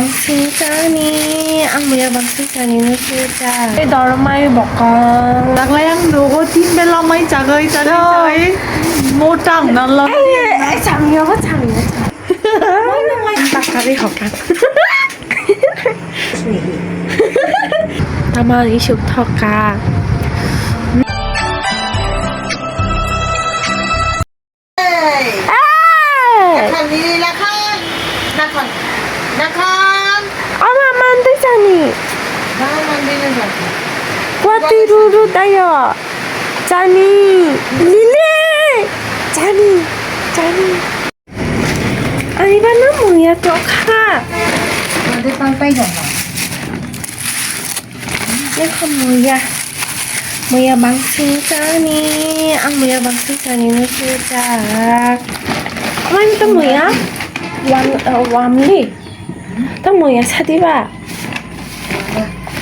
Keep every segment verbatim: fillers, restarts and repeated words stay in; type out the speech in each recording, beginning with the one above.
Bangsing chani, ang muya bangsing chani no sujak. Ei dormai bokong. Daglai ang nogo tin bela mai chagai chagai. No. Chagai. Motang na lang. Ei, ei, ei, changyo bo changyo. Mai na mai. Takari hokan. Tama isuk thoka. Hey! Hey! Nakhan, Lili, nakhan. Nakhan. Nakhan. Ama mandai chani. Nakhan mandai na chani. Kwati ruru dayo. Chani. Lili. Chani. Chani. Ani ba no muya tokha. Mandai pang pai jana. Lekha muya. Muya bangsing chani, ang muya bangsing chani no sujak. Mani to muya wan, uh, wamli. To muya sadi ba?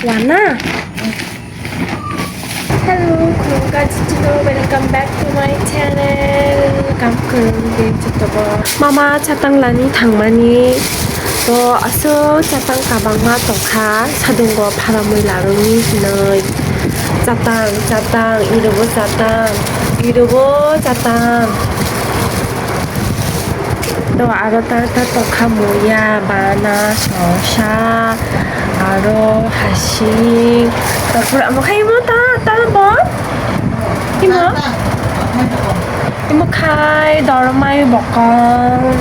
Wana? Hello, khulumkha jitino, welcome back to my channel. Kam kwrwng de jotobo. Mama chatang lani thangmani. To aswk chatang kabangma tongkha, sadungo pharamwi larwngni hinwi. Chatang, chatang, irobo chatang, irobo chatang. To aro ta, ta tongkha muya, bana, sosa, aro hasing. Tarpor amo khai imo ta, ta bo? Imo? Imo khai dormai bokong.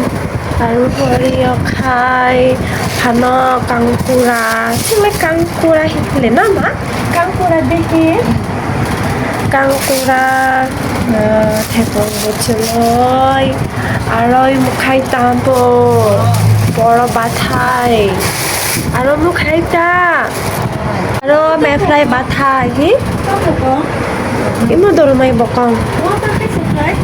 Aro pore o khai phano kangkura. Sile kangkura hikle na ma? Kangkura dehi. Kangkura, ah, thepung buchuloi. Aro imo khai tambo. Boro bathai. Aro imo khai ta. Aro mephlai bathai hi? Imo dormai bokong. Hai.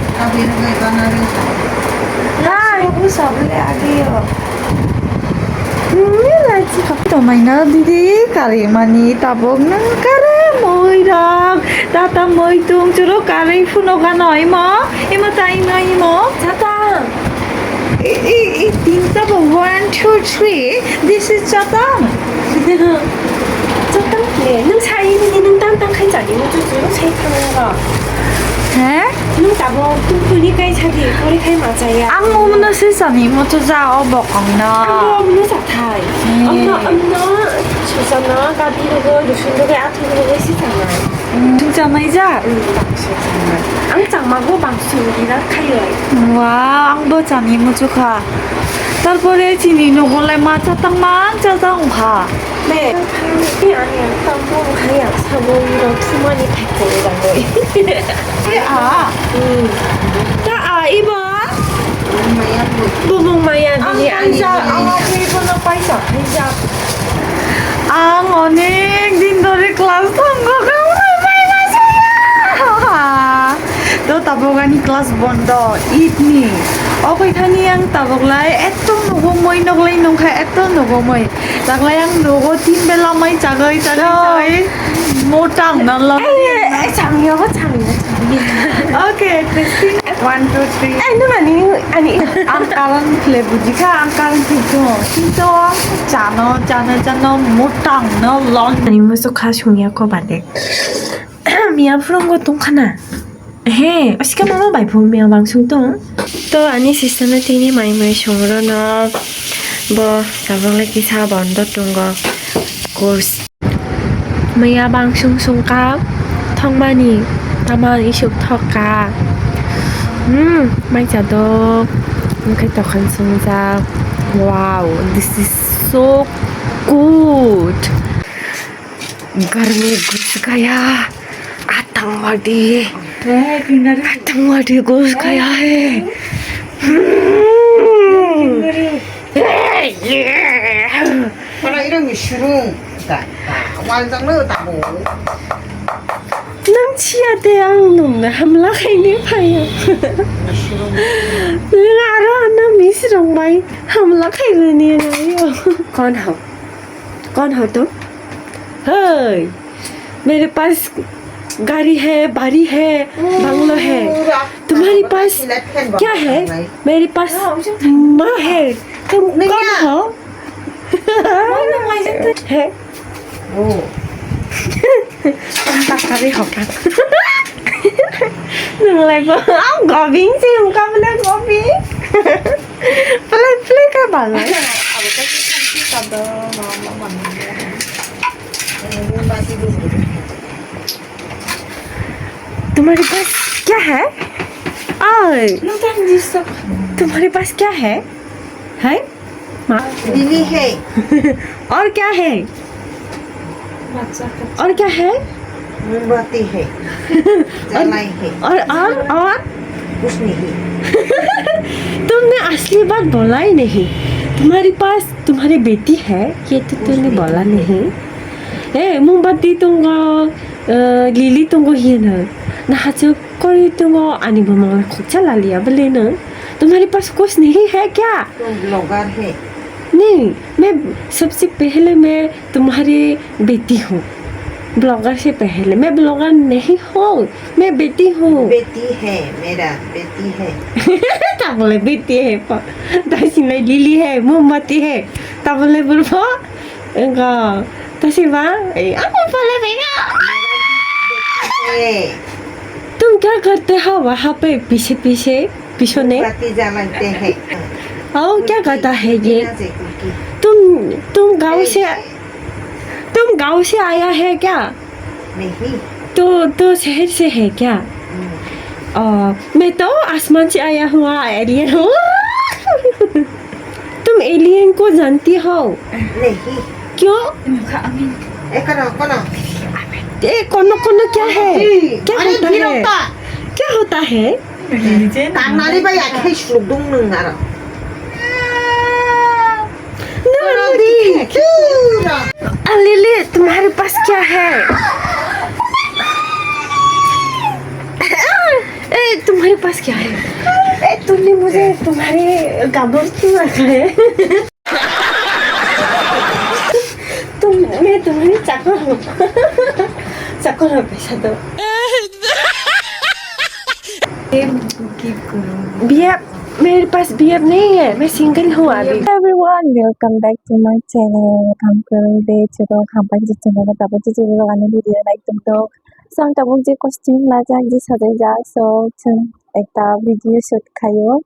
Tomai na didi kare mani tabok nang kare moi rok. Tata moi tung churo kare phuno gano imo. Imo ta imo imo. Tata. I, i, i, tinta bo, one, two, three. This is chatang. Chatang le, nwng sai nini nwng tang tang khai chani, muchuk chuk sai thang nang rok. He? Nwng tabok tungkuni kai sadi, pori khai ma chaya. Ang umno se chani, muchuk ja o bokong no. Ang umno sa thai. He. Amno, amno, susana, kabi rogo, rusun rogo, athu rogo, si chanai. Chwng chamaijak? Ang chamago bangso birat khailai. Wow, ang bo chani muchukha. Tarpore chini nogo lai ma chatang mang chatang wngkha. Be, ani ang tambo wngkha ya, sabo wngkha thumani thaikhoro dangoi. Be a? Hmm. Ta a, ibo? Bumung maya bini ani paisa, bini. Ang paisa, paisa. Ang onek din dhori class thangkha, khaui paina suya. To tabok ani class bondo, Eid ni. O koi thani ang tabok lai, eto nugumoi, noglai nungkha, eto nugumoi. Taklai ang nogo tin bela mai chagai, chagai, chagai. Motang na lang. Ai, ai, ai, changyo, changyo, changyo. Okay, testing. One, two, three. Ai, nwng ani, ani. Ang karan khle bujikha, ang karan khle to. Kintu chano, chano, chano, motang na lang. Ani musu kha sungya ko bade. Miya phulongo tongkhana. He, asika mama bai phung miya bangsung tong. To ani sister no tini mai mai songro no. Bo tabok le kisa bondo tongo. Course. Miya bangsung sungka thongmani tama isuk thokka. Hmm, mai chadok. Wngkhe tokhan sungjak. Wow, this is so good. Garmi gus gaya. Atangwadi. Atangwadi gus gaya hai. Wala irang ni surung. Ta, ta, wal jang lo ta bo. Nang chia te ang nung na hamla khai ni phaya. Nang aro ana mis rong bai hamla khai lo ni na yo. Kon ho? Kon ho to? Hey, mere paas gari hai, bari hai, banglo hai. Tumhari paas kya hai? Mere paas maa hai. Tum kon ho? He. Oh. Ang takari hokak. Nunglai bo. Ang gobing si ungkap na gobing. Play play ka balai. Abo ka si santi ka do ma ma ma. तुम्हारे पास क्या है? ओए, तुम्हारे पास क्या है? है? लीली है। और क्या है? और क्या है? मोमबत्ती है। जलाई है। और, और, और? कुछ नहीं। तुमने असली बात बोला ही नहीं। तुम्हारे पास तुम्हारी बेटी है, ये तो तूने बोला नहीं। ए, मोमबत्ती तुमको, अ, लीली तुमको ये ना। ना हाचो कोई तुमको आनी बमंगला खोचा ला लिया बोले ना। तुम्हारे पास कुछ नहीं है क्या? तुम ब्लॉगर है। नहीं, मैं सबसे पहले मैं तुम्हारी बेटी हूँ। ब्लॉगर से पहले मैं ब्लॉगर नहीं हूँ, मैं बेटी हूँ। बेटी है मेरा, बेटी है। Tabole बेटी है प-, तसिंगलाय लीली है, मोमबत्ती है। Tabole बोलबो, इनका, तसिबा, ए, अब बोले बेटा। ए। तुम क्या करते हो वहाँ पे पीछे पीछे? पीछे ने? मोमबत्ती जलाते हैं। आओ, क्या करता है ये? बिना से कुकी। तुम, तुम गाँव से, ए। तुम गाँव से आया है क्या? नहीं। तो, तो शहर से है क्या? हम्म। अ, मैं तो आसमान से आया हुआ एलियन हूँ। तुम एलियन को जानती हो? नहीं। क्यों? ए, कौन, कौन? ए, कौन, कौन क्या है? जी, क्या अरे, होता है? गिरफ्तार। क्या होता है? Tangnani bai akhe slukdung nwng aro. No, no, no. आ, लीली, तुम्हारे पास क्या है? ए, तुम्हारे पास क्या है? ए, तुमने मुझे तुम्हारे गाबड़ क्यों रखा है? तुम, मैं तुम्हारी चाकर हूँ। चाकर हूँ, पैसा दो। भैया, मेरे पास भैया नहीं है, मैं सिंगल हूँ अभी। Everyone, welcome back to my channel. Hamkrai de chero, hambai je channel, tabuk je chero, ani video like tum to. Sam tabuk je costume lajak, je sajai jak, so chwng ekta video shoot khaio.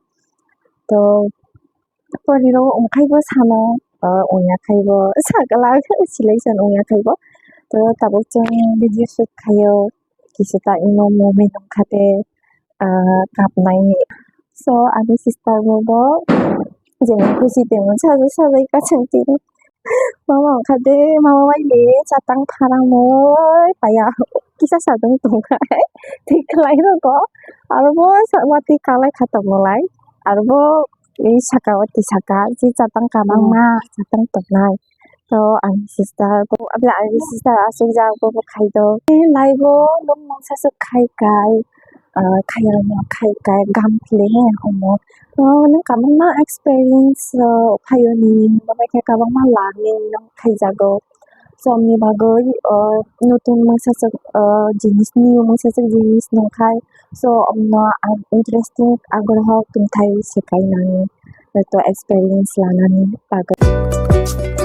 To Pori rok wngkhai bo sano, o wngya khai bo sakalak silai san wngya khai bo. To tabuk chwng video shoot khaio, kisa ta imo movie nung kha te, ah, kapnai ni. So ani sister bo bo jemon khusi temon sajai sajai kachang tini. Mama wngkha de, mama bai le chatang pharang moi paya kisa sadung tongkha. Thik khlai rogo aro bo watwi kalai kha tongmolai aro bo. Tei saka o tisaka je chatang kabangma chatang tongnai. To ani sister bo, abla ani sister aswk jak bo bo khai do. Tei lai bo nung mungsa swk khai kai, ah, khai rok no khai kai gam phile he omo. To nung kabangma experience, ah, phaio ni, bo bai khe kabangma learning nung khaijago. Somni bagwi, o, nutun mungsaswk, o, jinis, new mungsaswk jinis nungkhai, so, omno ang interesting agrohok tongthai se kainani, to experience lanani bagwi.